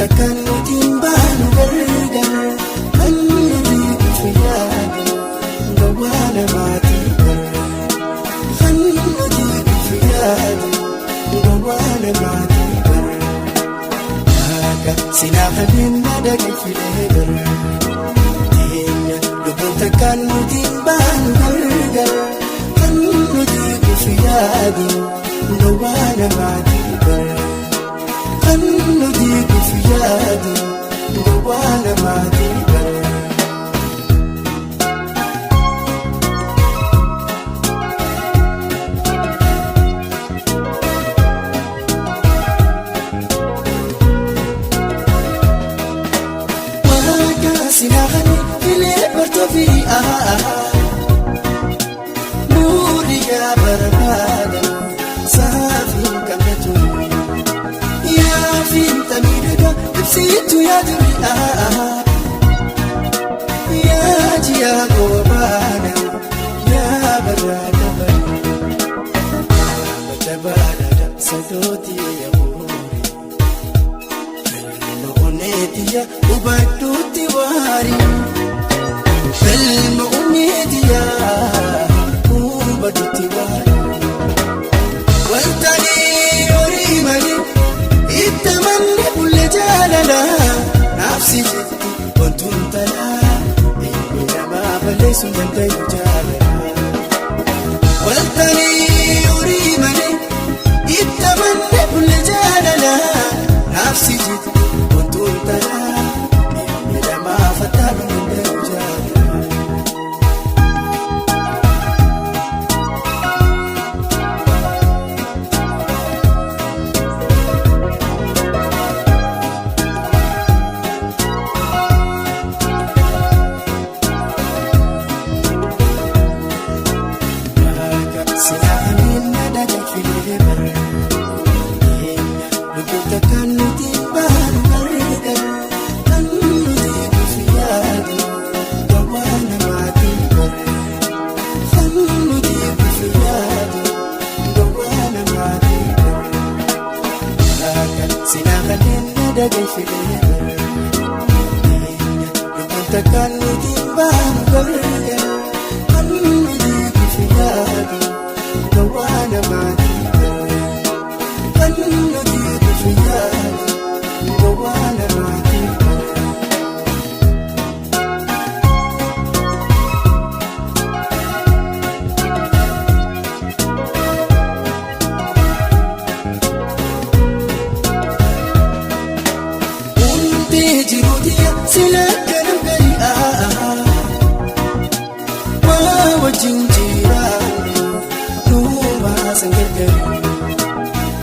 Takkaan nuti hin baanu gargar kan nuti kufu yaadu gawwaa namaatii bara. Kan nuti kufu yaadu gawwaa namaatii bara. Waaqa sinaa kanneen dhaggeeffatee bara. Teenya lubbuun takkaan nuti hin baanu gargar kan nuti kufu yaadu gawwaa namaatii bara. Kan nuti kufu yaadu gawwaa namaatii bara. Waaqa sinaa filee bartoofi muuriyaa barbaada saafiin qabatu yaafiin tamiidhaga ibsitu yaaduri yaajiyaa goobaana yaa barraada bara baadada sadooti yaaburi galma oneetiya hubadhuutti waari galma oneetiya hubadhuutti waari waltanii horii malee itti manni bulle jaalala naafsi jetti wantuun talaa ilmi namaa balleessuu danda'u jaalala. Waltanii horii malee itti manni bulle jaalala naafsi jetti wantuun talaa ilmi namaa fattaaluu danda'u jaalala. Kan nuti baanu gargar kan nuti kufu yaadu gawwaa namaatii bara. Kan nuti kufu yaadu gawwaa namaatii bara. Hundee jiruutiya sila kanam gari waa wajjin jiraannu nuuma san gargari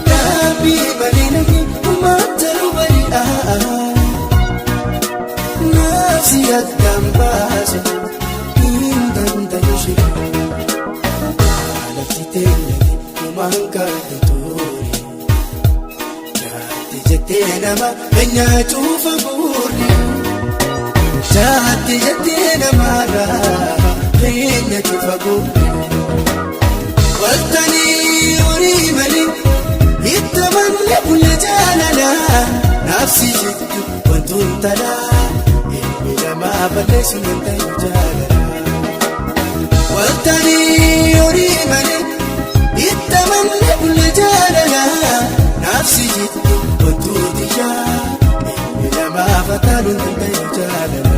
dhaabbii malee namni uummata nu bari naafsi addaan baasu hin danda'u shiri lafti teenyati uumaan qabdu ture. Jaatti jettee nama keenyaa cufa guurri. Jaatti jettee namarraa keenya cufa guurri. Waltanii horii malee itti manni bulle jaalala naafsi jettu wantuun talaa ilmi namaa balleessuu danda'u jaalala. Waltanii horii malee itti manni bulle jaalala naafsi jettu wantuuti yaa ilmi namaa fataaluu danda'u jaalala.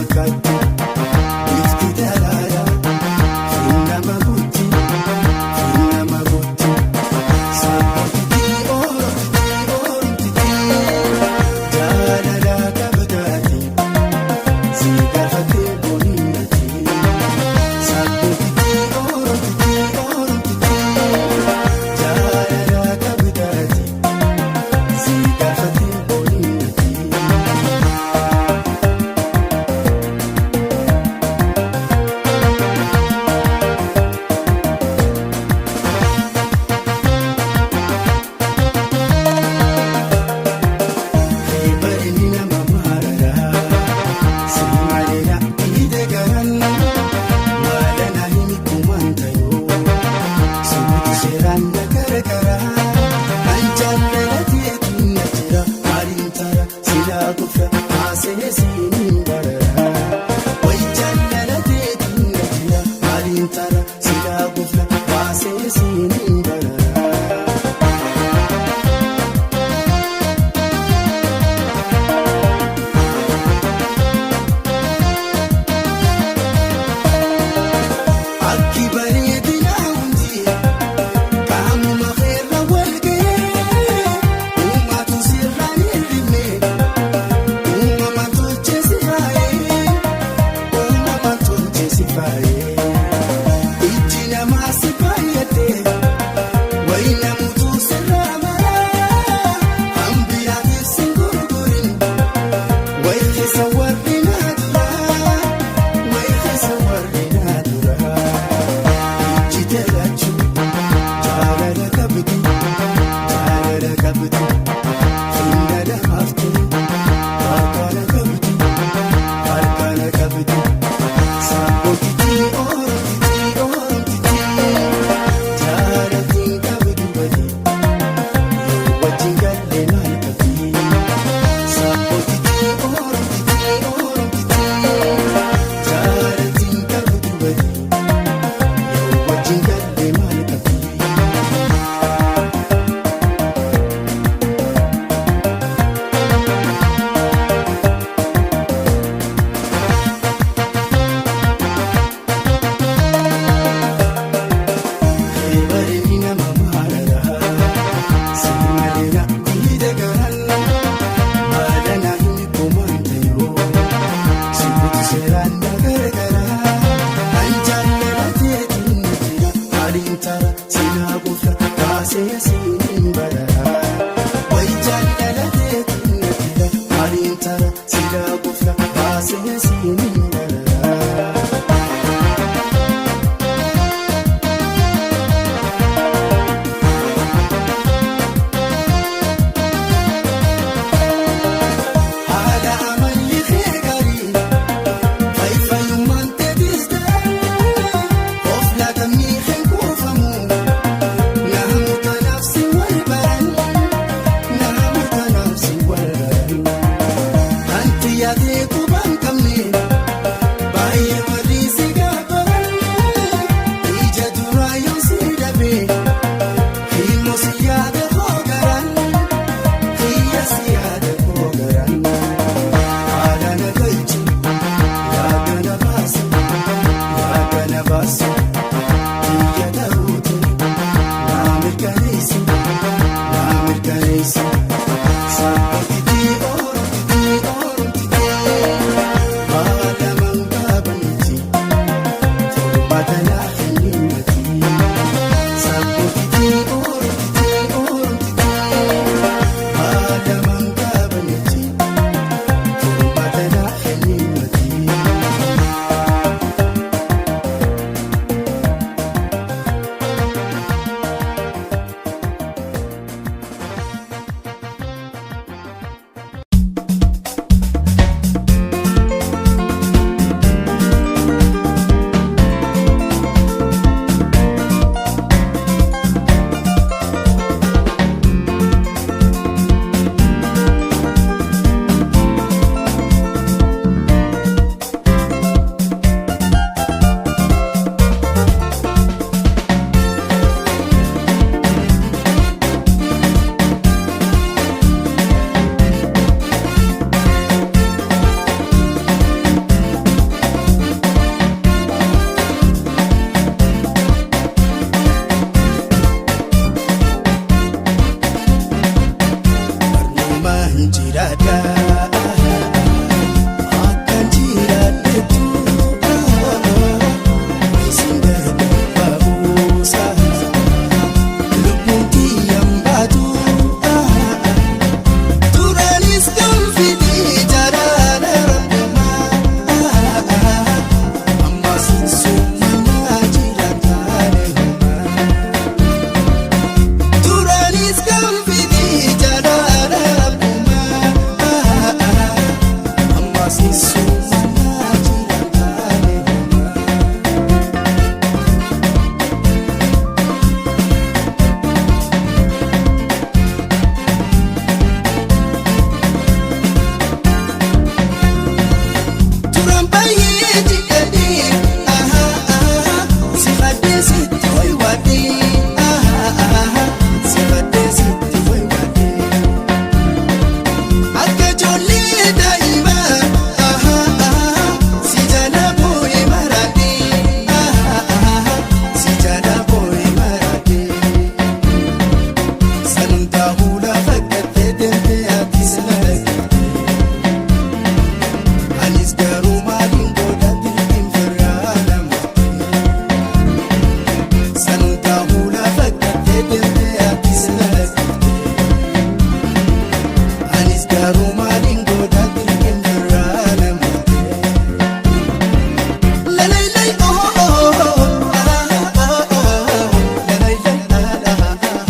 Fakkaatti ifti daraara nama guutti nama guutti saaphooti oolti oolti jaalala kabataati si gaafatee booniinati saaphooti oolti oolti jaalala kabataati si gaafatee booniinati. Bareedina nama maararaa si maleera dhiite garan maalana himi kumaan tayoo suuti seeraan na gargaraa an jaalalateetu na jira maaliin tara silaa gufra haasee siiniin bararaa wayi jaalalateetu na jira maaliin tara silaa gufra haasee siiniin bararaa. Akki bareedina hundi qaamuma feerra wal ga'ee uummatu sirraan hir'ifne uumama tolchee si faayee uumama tolchee si faayee ijji namaa si baay'atee wayi namutu sirraa maraa hambiraatiif si gurgurin wayi keessa warri naa duraa wayi keessa warri naa duraa. Ijji lachuu jaalala qabdi jaalala qabdi finna lamaaftu harkaana qabdi harkaana qabdi saaphooti oolti oolti jaalatiin qabdu badi yoo wajjin galee maal qabdi saaphooti oolti oolti jaalatiin qabdu badi. Wajjin galee maal qabdi? Bareedina nama maararaa si maleera dhiite garan maalana himi kumaan tayoo sibuuti seeraan na gargaraa an jaalalateetu na jira maaliin tara silaa gufra baasee siiniin bararaa wayi jaalalateetu na jira maaliin tara silaa gufra baasee siiniin bararaa. Haala amalli kee gaarii. Jikadhee si haddee sitti waywaadhee si haddee sitti waywaadhee. Akka ijoollee daa'imaa si jala boo'ee maraadhee si jala boo'ee maraadhee. Sanumtaa huula fakkattee deemtee ati na dhaggeeffate. Anis garuu maaliin godhatti hin firraa namoota. Sanumtaa huula fakkattee deemtee ati na dhaggeeffate. Anis garuu maaliin godhatti hin firraa namoota. Lalaylay oh oh oh ah ah ah lalaylay ah ah ah.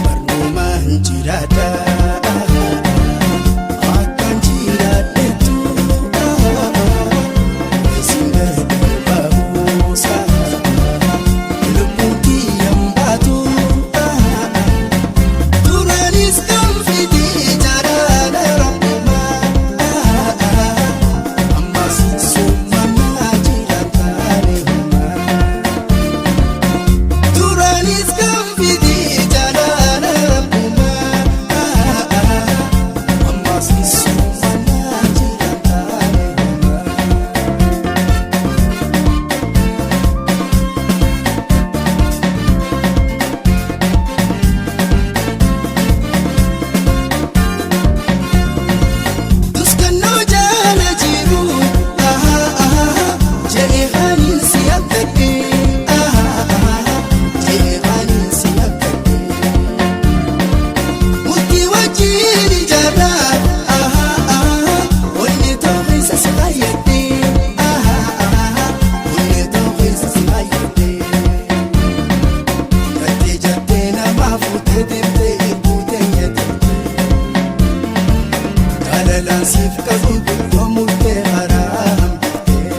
Barnoomaan jiraadha. Akkaan jiraadheetu isin gargar baabuusa. Lubbuun kiyyaan baatu duraanis kan fidee jaalala rabbumaa. Ammas summanaa jiraataanii humaa. Duraanis kan fidee jaalala rabbumaa. Ammas summanaa jiraataanii humaa. Tuskannoo jaala jiru jedhee haniin si abdadhee jedhee haniin si abdadhee murtii wajjin ijaarraa onnee too'insa si fayyadhee onnee too'insa si fayyadhee. Jattee jattee namaa fuutee deemtee eeguutee nyaatee. Jaalalaan siif qabu guddoo murtee haraa hambiftee.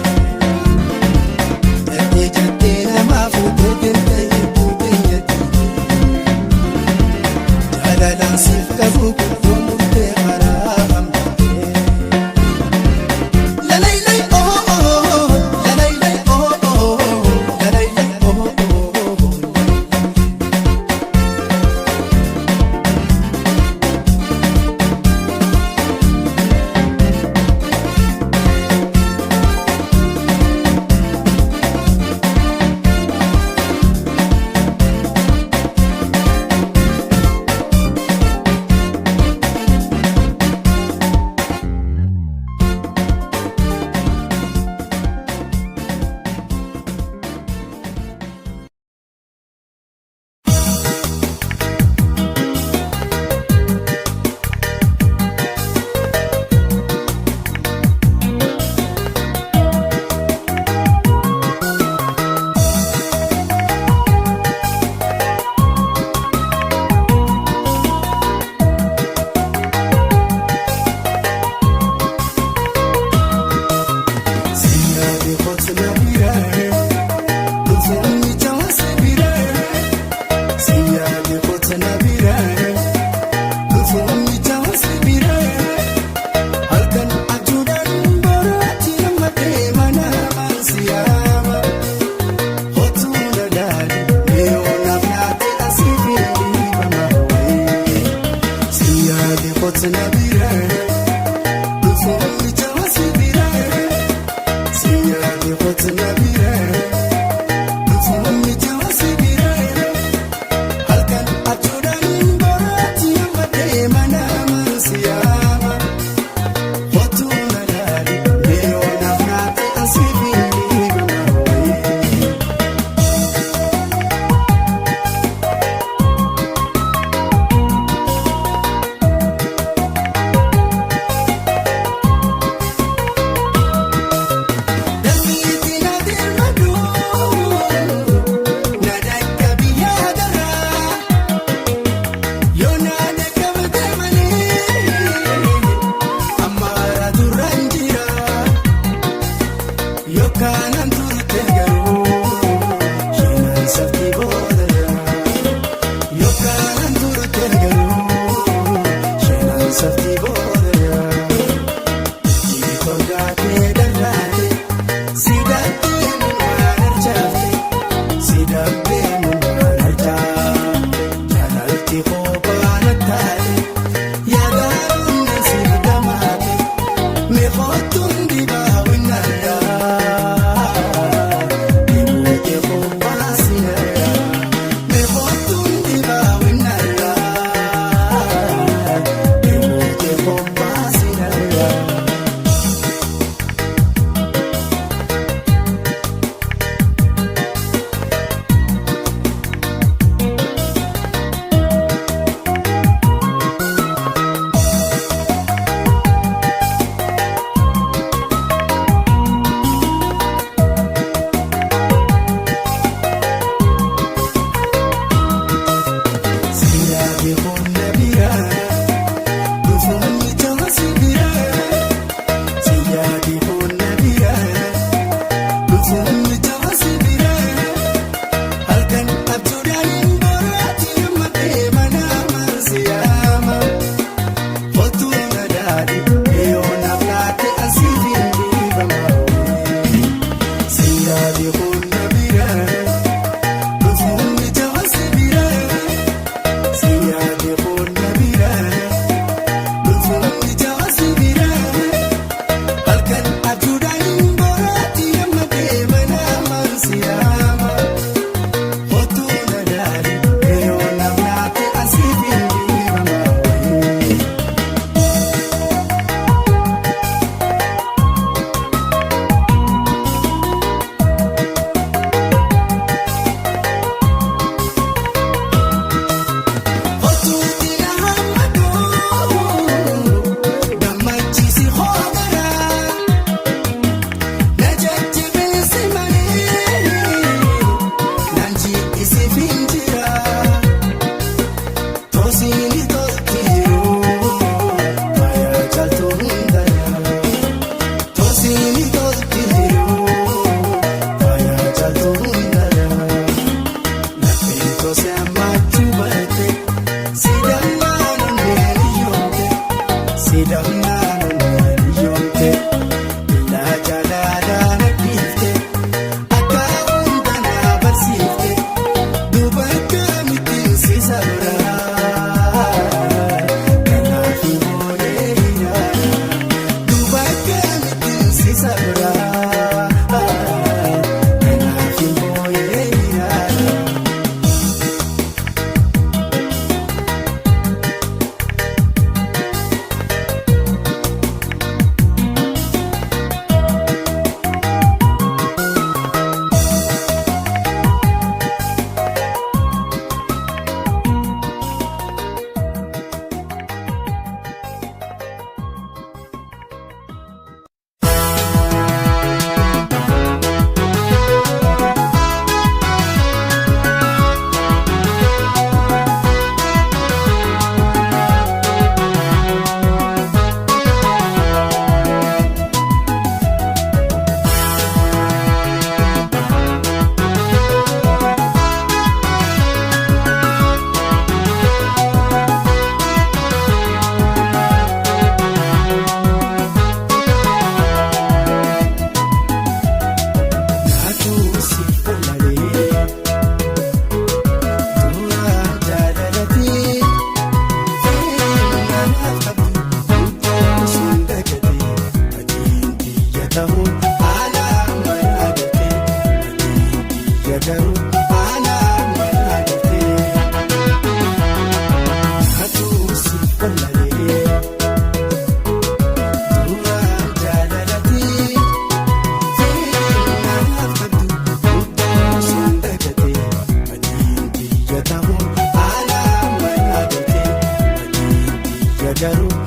Jattee jattee namaa fuutee deemtee eeguutee nyaatee. Jaalalaan siif qabu guddoo murtee haraa hambiftee. Lalaylay oh oh lalaylay oh oh lalaylay oh oh. Siyaade kotuna biraa, dhufuun jawaasa biraa. Siyaade kotuna biraa, dhufuun jawaasa biraa. Halkan ajuudhaan boraatti nama deemana maansiyaama. Kotuna daali yeroo naaf asii fi dhiibama. Siyaade kotuna biraa, dhufuun jawaasa biraa. Siyaade kotuna biraa, dhufuun jawaasa biraa. Halkan ajuudhaan boraatti nama deemana maansiyaama. Kotuna daali yeroo naaf asii fi dhiibama. Si dhabnaan onneen yoomte illaa jaalalaa na dhiifte akka hunda na barsiifte duuba akkamitti si sabraa kanaaf moolee hinaara duuba akkamitti si sabraa kanaaf moolee hinaara. Naatu si falalee duraa jaalalatee fe'ee qabdu guutuu sun dagatee matiin biyya ta'uu haala mana galtee matiin biyya garuu haala mana galtee. Naatu si falalee duraa jaalalatee. Garuu.